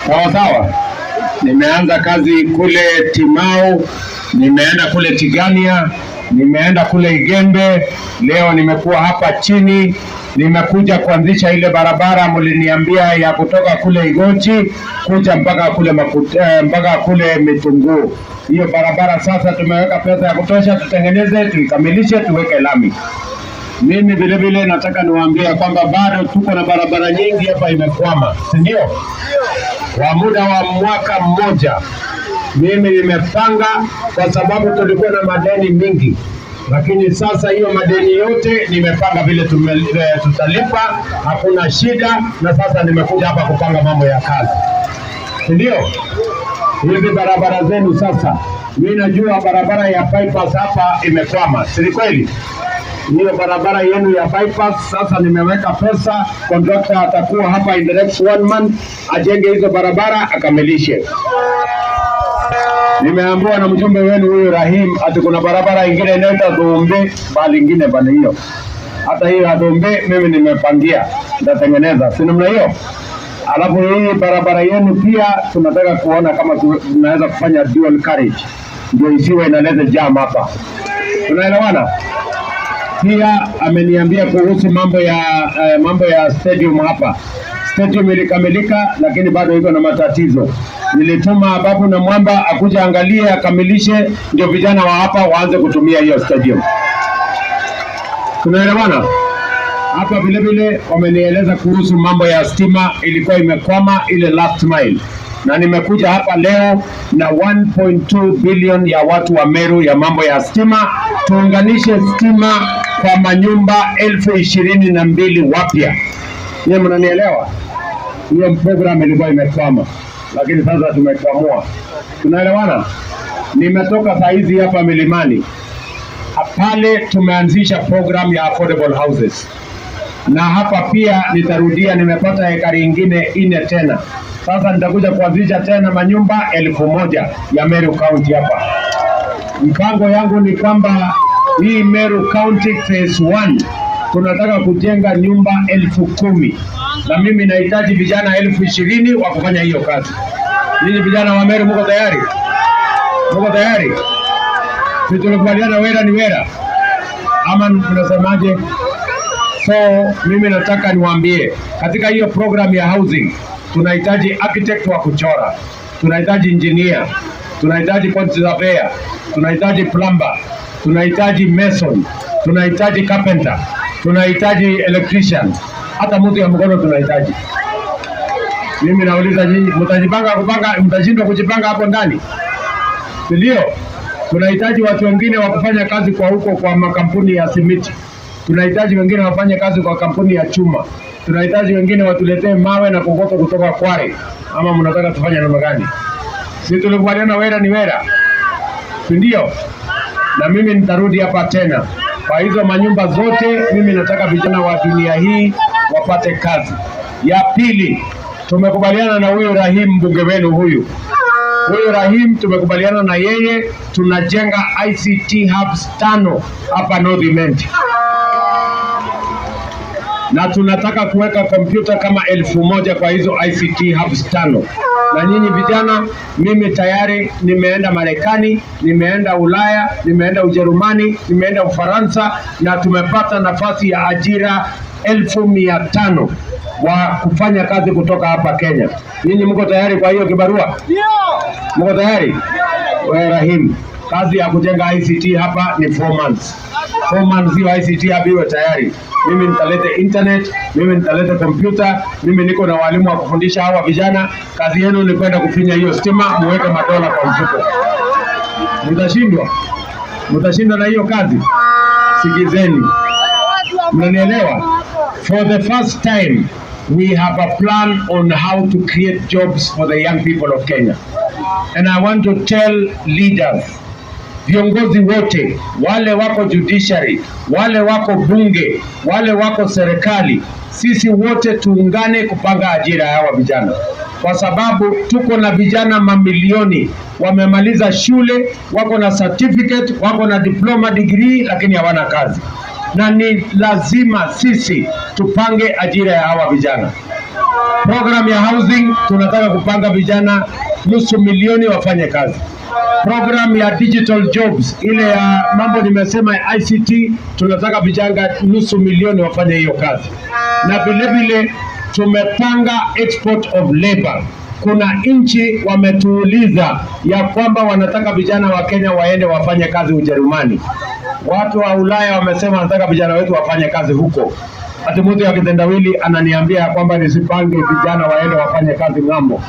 Sawa sawa. Nimeanza kazi kule Timau, nimeenda kule Tigania, nimeenda kule Igembe, leo nimekuwa hapa chini, nimekuja kuanzisha ile barabara mliniambia ya kutoka kule Igoji kuja mpaka kule mpaka kule Mitunguu. Hiyo barabara sasa tumeweka pesa ya kutosha, tutengeneze, tuikamilishe, tuweke lami. Mimi vile vile nataka niwaambie kwamba bado tuko na barabara nyingi hapa imekwama, si ndio? Kwa muda wa mwaka mmoja mimi nimepanga, kwa sababu tulikuwa na madeni mingi, lakini sasa hiyo madeni yote nimepanga vile tutalipa, hakuna shida. Na sasa nimekuja hapa kupanga mambo ya kazi, si ndio? Hizi barabara zenu sasa, mimi najua barabara ya bypass hapa imekwama, si kweli? Hiyo barabara yenu ya bypass sasa nimeweka pesa, contractor atakuwa hapa in the next one month ajenge hizo barabara akamilishe. Nimeambiwa na mjumbe wenu huyu Rahim ati kuna barabara ingine inaitwa Dhumbe, bali ingine bali hiyo hata hiyo ya Dhumbe mimi nimepangia nitatengeneza, si namna hiyo? Alafu hii barabara yenu pia tunataka kuona kama tunaweza kufanya dual carriage, ndio isiwe inaleta jam hapa. Tunaelewana? Pia ameniambia kuhusu mambo ya stadium hapa. Stadium ilikamilika, lakini bado iko na matatizo. Nilituma Babu na Mwamba akuja angalie akamilishe, ndio vijana wa hapa waanze kutumia hiyo stadium. Tunaelewana? Hapa vile vile wamenieleza kuhusu mambo ya stima ilikuwa imekwama ile last mile, na nimekuja hapa leo na 1.2 billion ya watu wa Meru ya mambo ya stima, tuunganishe stima kwa manyumba 22,000 wapya. Nyie mnanielewa? Hiyo program ilikuwa imekwama, lakini sasa tumekwamua. Tunaelewana? Nimetoka saa hizi hapa milimani pale tumeanzisha program ya affordable houses na hapa pia nitarudia, nimepata ekari ingine nne tena. Sasa nitakuja kuanzisha tena manyumba 1,000 ya Meru County hapa. Mpango yangu ni kwamba hii Meru County phase 1 tunataka kujenga nyumba 10,000 na mimi nahitaji vijana 20,000 wa kufanya hiyo kazi. Ninyi vijana wa Meru mko tayari? Mko tayari? Si tulikubaliana wera ni wera, ama mnasemaje? So mimi nataka niwaambie katika hiyo program ya housing tunahitaji architect wa kuchora, tunahitaji engineer, tunahitaji quantity surveyor, tunahitaji plumber, tunahitaji mason, tunahitaji carpenter, tunahitaji electrician, hata mtu ya mkono tunahitaji. Mimi nauliza nyinyi, mtajipanga kupanga, mtashindwa kujipanga hapo ndani, si ndio? Tunahitaji watu wengine wa kufanya kazi kwa huko kwa makampuni ya simiti, tunahitaji wengine wafanye kazi kwa kampuni ya chuma, tunahitaji wengine watuletee mawe na kokoto kutoka Kware. Ama mnataka tufanye namna gani? Si tulikubaliana wera ni wera, si ndio? Na mimi nitarudi hapa tena kwa hizo manyumba zote. Mimi nataka vijana wa dunia hii wapate kazi. Ya pili, tumekubaliana na huyu Rahim, mbunge wenu huyu huyu Rahim, tumekubaliana na yeye, tunajenga ICT hubs tano hapa North Imenti na tunataka kuweka kompyuta kama 1,000 kwa hizo ICT hubs tano. Na nyinyi vijana, mimi tayari nimeenda Marekani, nimeenda Ulaya, nimeenda Ujerumani, nimeenda Ufaransa na tumepata nafasi ya ajira 500,000 wa kufanya kazi kutoka hapa Kenya. Nyinyi mko tayari kwa hiyo kibarua? Mko tayari? Wewe Rahim, kazi ya kujenga ICT hapa ni 4 months. 4 months hiyo ICT hapa iwe tayari. Mimi nitaleta internet, mimi nitaleta kompyuta, mimi niko na walimu wa kufundisha hawa vijana. Kazi yenu ni kwenda kufinya hiyo stima, muweke madola kwa mfuko. Mtashindwa? Mtashindwa na hiyo kazi? Sikizeni, mnanielewa? For the first time we have a plan on how to create jobs for the young people of Kenya. And I want to tell leaders, viongozi wote wale wako judiciary, wale wako bunge, wale wako serikali, sisi wote tuungane kupanga ajira ya hawa vijana, kwa sababu tuko na vijana mamilioni wamemaliza shule, wako na certificate, wako na diploma, degree, lakini hawana kazi, na ni lazima sisi tupange ajira ya hawa vijana. Program ya housing tunataka kupanga vijana 500,000 wafanye kazi. Program ya digital jobs ile ya mambo nimesema ya ICT, tunataka vijana 500,000 wafanye hiyo kazi, na vile vile tumepanga export of labor. Kuna nchi wametuuliza ya kwamba wanataka vijana wa Kenya waende wafanye kazi Ujerumani. Watu wa Ulaya wamesema wanataka vijana wetu wafanye kazi huko. Ati mtu ya kitendawili ananiambia ya kwamba nisipange vijana waende wafanye kazi ng'ambo,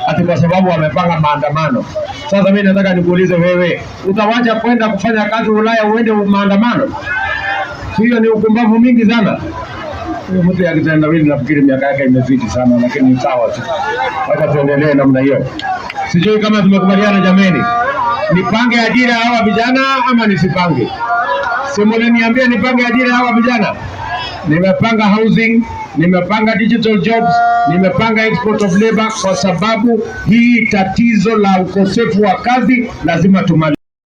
ati kwa sababu wamepanga maandamano. Sasa mimi nataka nikuulize wewe, utawacha kwenda kufanya kazi Ulaya uende maandamano? Hiyo ni ukumbavu mingi sana. Huyo mtu ya kitendawili nafikiri miaka yake imezidi sana, lakini ni sawa tu, wacha tuendelee namna hiyo. Sijui kama tumekubaliana jameni, nipange ajira hawa vijana ama nisipange? Si mliniambia nipange ajira hawa vijana? Nimepanga housing, nimepanga digital jobs, nimepanga export of labor, kwa sababu hii tatizo la ukosefu wa kazi lazima tumalize.